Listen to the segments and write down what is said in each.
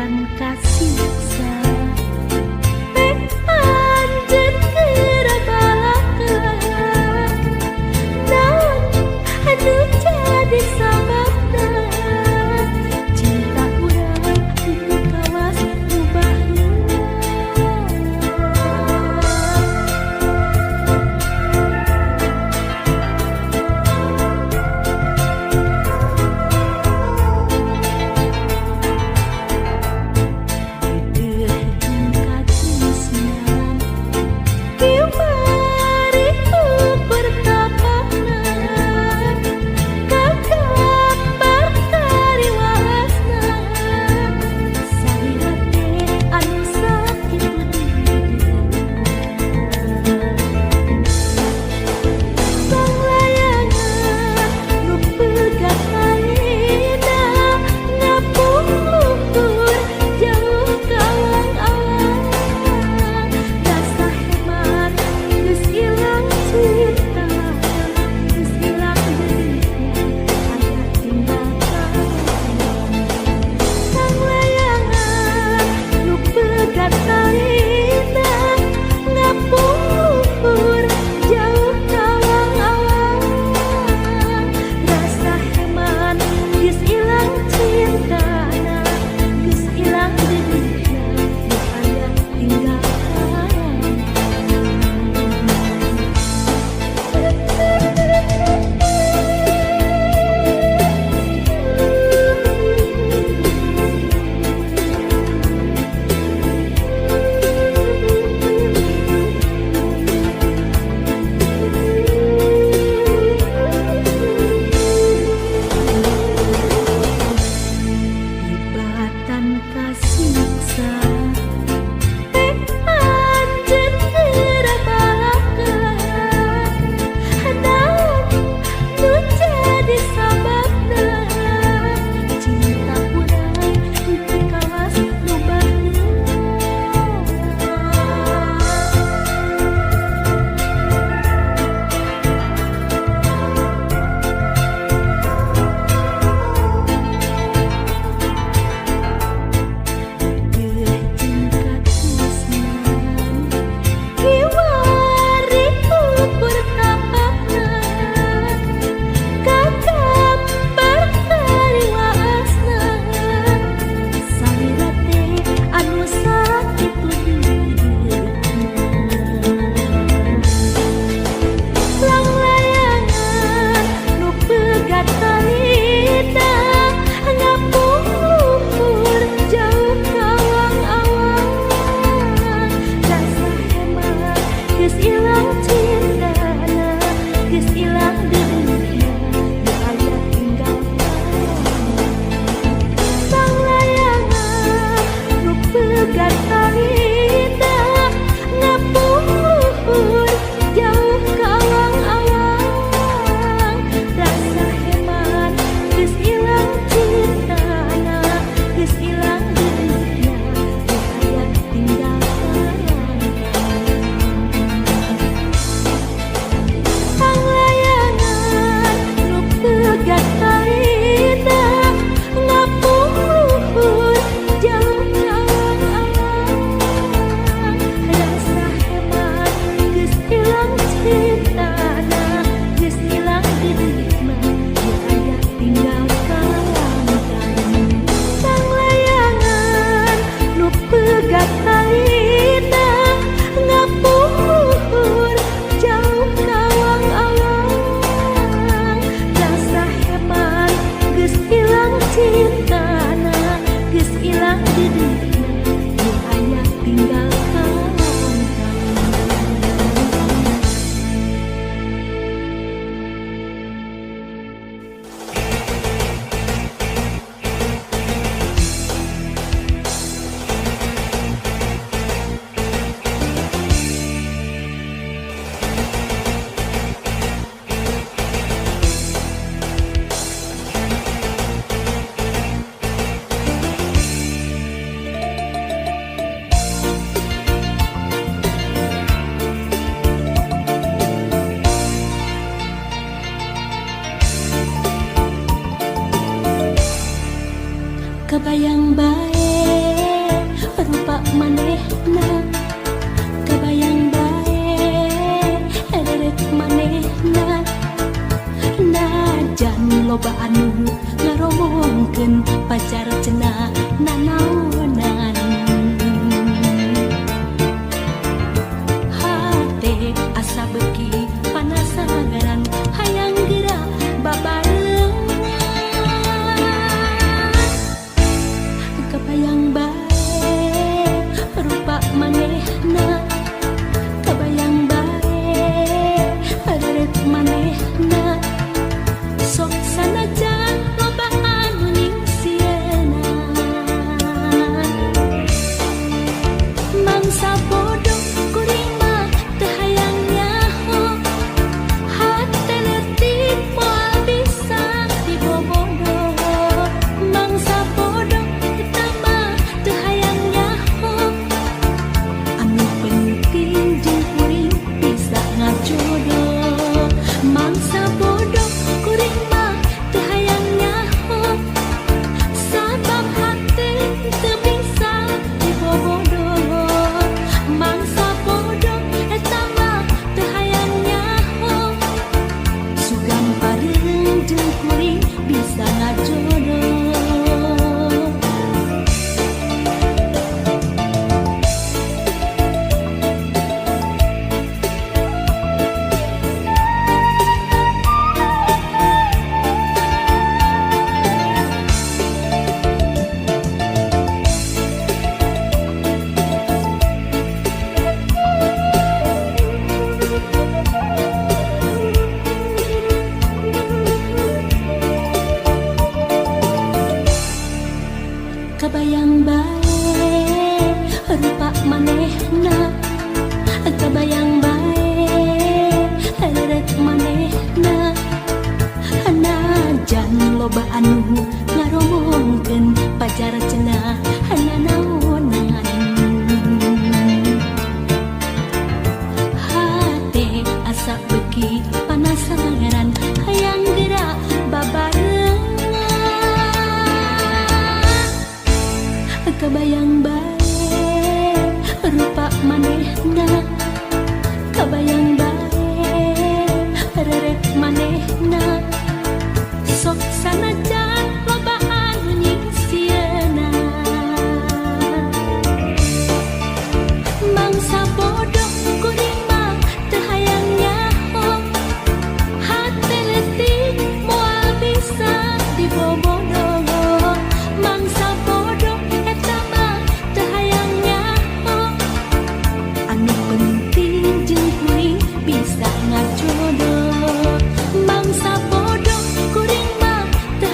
Ibatan kasiksa pek anjeun keur balaka naon anu jadi sababna cinta urang teu kawas rubahna. Deudeuh jeung katresnan kiwari ukur tapakna kagambar kariwasna salira teh anu sakitu didieu. Sanglayangan nu pegat talina ngapung luhur jauh ka awang-awang rasa hemat geus ilang cinta geus ilang deudeuhna aya tinggal kabayang. Sanglayangan nu pegat talina ngapung luhur jauh ka awang-awang rasa hemat geus ilang cintana geus ilang deudeuhna nu aya tinggal kabayang. Ibatan kasiksa pek anjeun keur balaka naon nu jadi sababna cinta urang teu kawas rubahna. Deudeuh jeung katresnan kiwari ukur tapakna kagambar kariwasna salira teh anu sakitu didieu. Langlayangan nu pegat talina ngapung luhur jauh ka awang-awang rasa hemat geus ilang cintana geus ilang deudeuhna nu aya tinggal kabayang. Sanglayangan nu pegat talina ngapung luhur jauh ka awang-awang rasa hemat geus ilang cintana geus ilang deudeuhna nu aya tinggal kabayang. Sanglayangan nu pegat talina ngapung luhur jauh ka awang-awang rasa hemat geus ilang cintana geus ilang deudeuhna nu aya tinggal kabayang. Sanglayangan nu pegat talina ngapung luhur jauh ka awang-awang rasa hemat geus ilang cintana geus ilang deudeuhna nu aya tinggal kabayang. Kebayang bae. Rupa manehna kabayang bae rerek manehna najan loba anu ngaromongkeun pacar cenah nanaonan hate asa beuki panasaran hayang geura babarengan kabayang bae rupa manehna kabayang bae rerek manehna sok sanajan loba anu nyingsieunan mangsa bodoh kuring mah teu hayang nyaho hate leutik moal bisa dibobodo mangsa bodoh eta mah teu hayang nyaho anu penting jeung kuring bisa ngajodoh mangsa bodoh kuring mah teu hayang nyaho sabab hate teu bisa dibobodo mangsa bodoh eta mah teu hayang nyaho sugan bareng jeung kuring bisa ngajodoh. Kabayang bae rupa manehna kabayang bae rerek manehna najan loba anu ngaromongkeun pacar cenah nanaonan hate asa beuki panasaran hayang geura babarengan kabayang bae rupa manehna kabayang bae rerek manehna sok sanajan loba anu nyingsieunan mangsa bodoh kuring mah teu hayang nyaho hate leutik moal bisa dibobodo mangsa bodoh eta mah teu hayang nyaho anu penting jeung kuring bisa ngajodoh mangsa bodoh kuring mah teu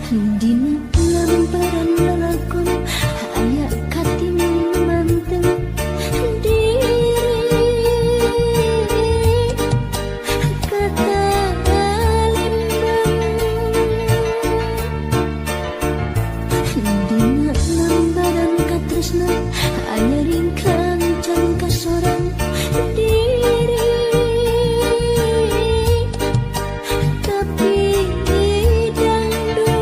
Dina lambaran lalakon aya katimun manteng diri kata lembang. Dina lambaran katresnan aya ringkang can kasorang diri tapi dandung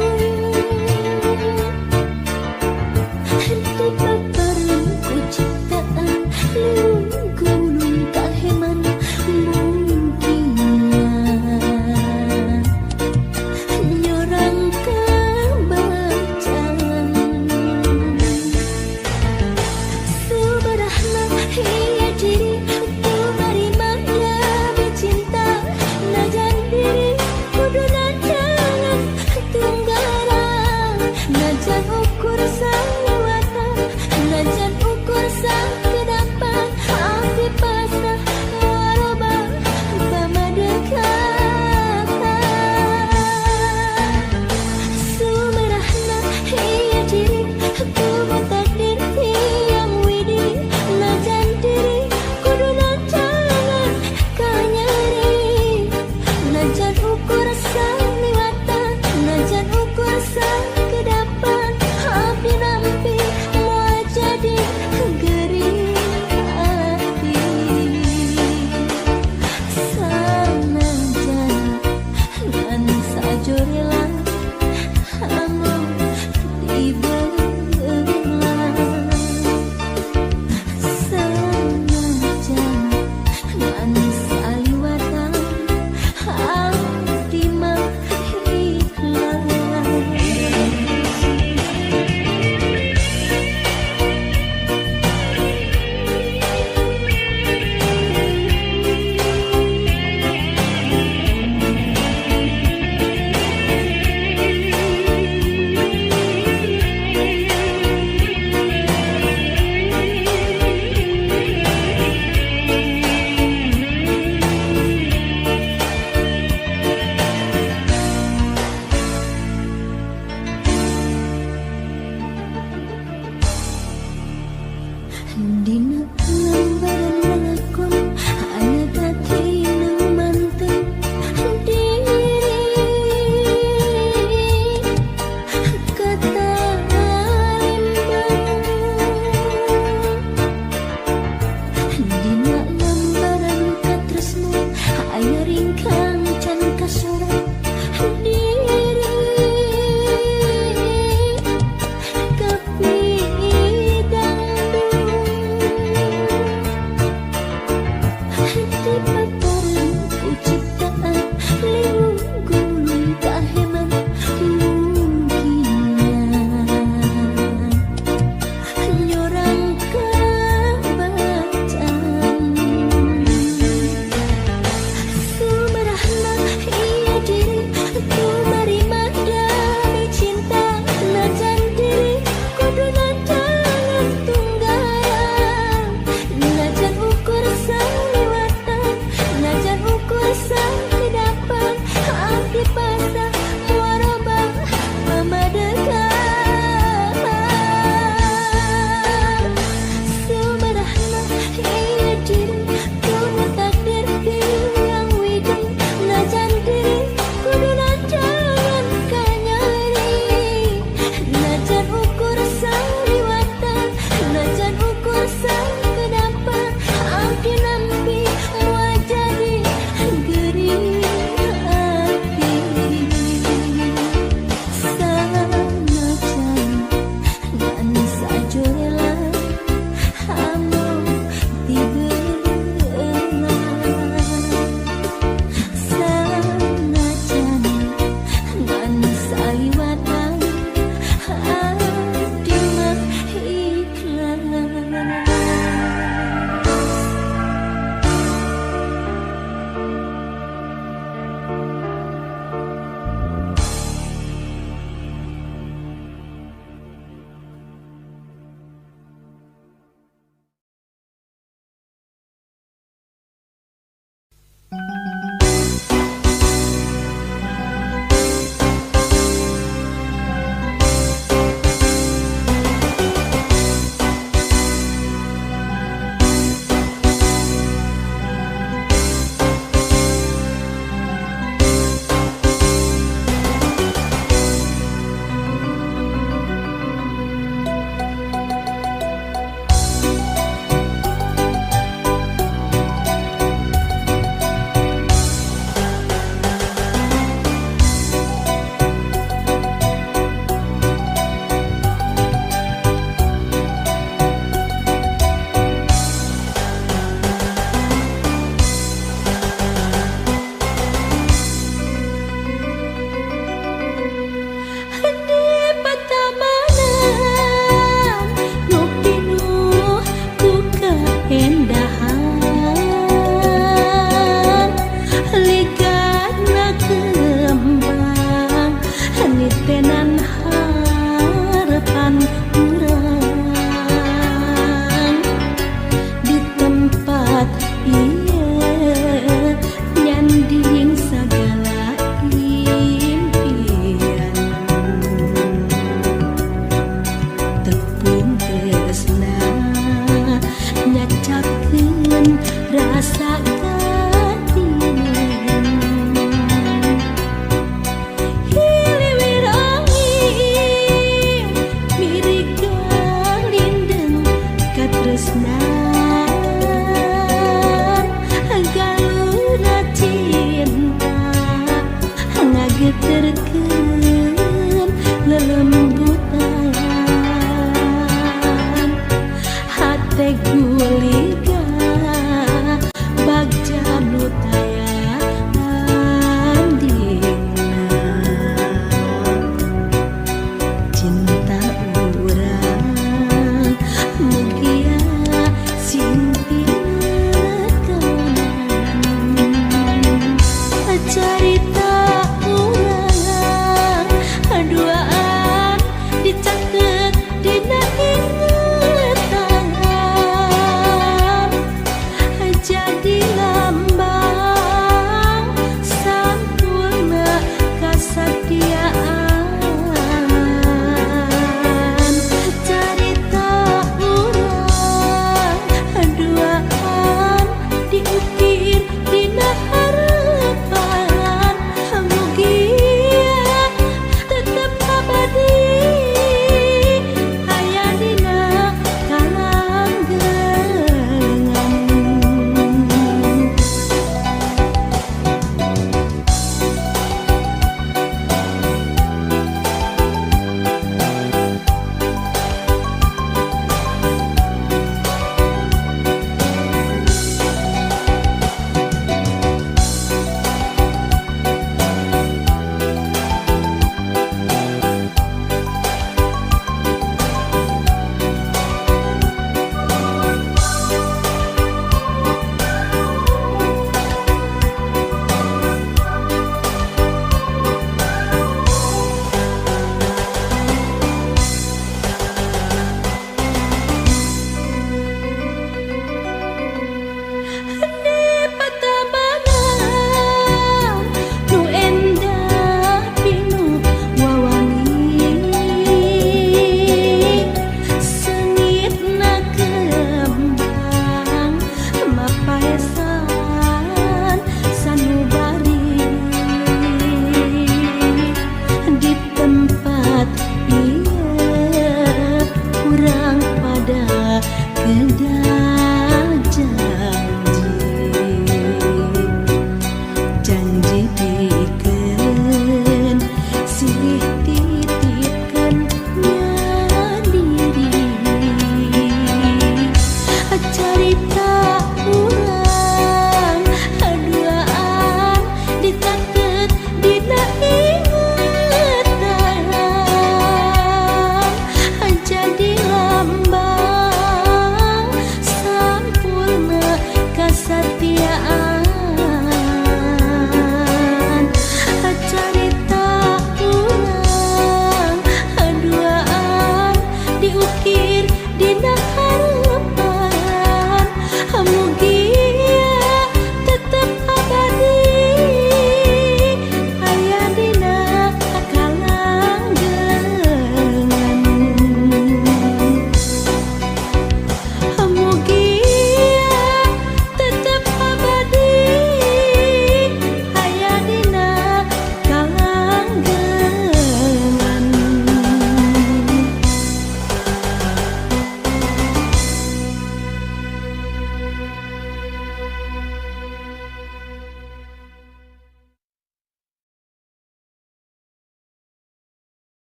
dipaparan ku ciptaan liung gunung kaheman mungkinnya nyorang kabacaan. Subarahna iya diri tumarima demi cinta, najan diri kudu nandangan tunggaran, najan ukur salawatan, najan ukur sakedapan, abdi pasrah moal robah pamadekatan. Sumerahna iya diri kubu takdir tiang widi, najan diri kudu nandangan kanyeri, najan ukur.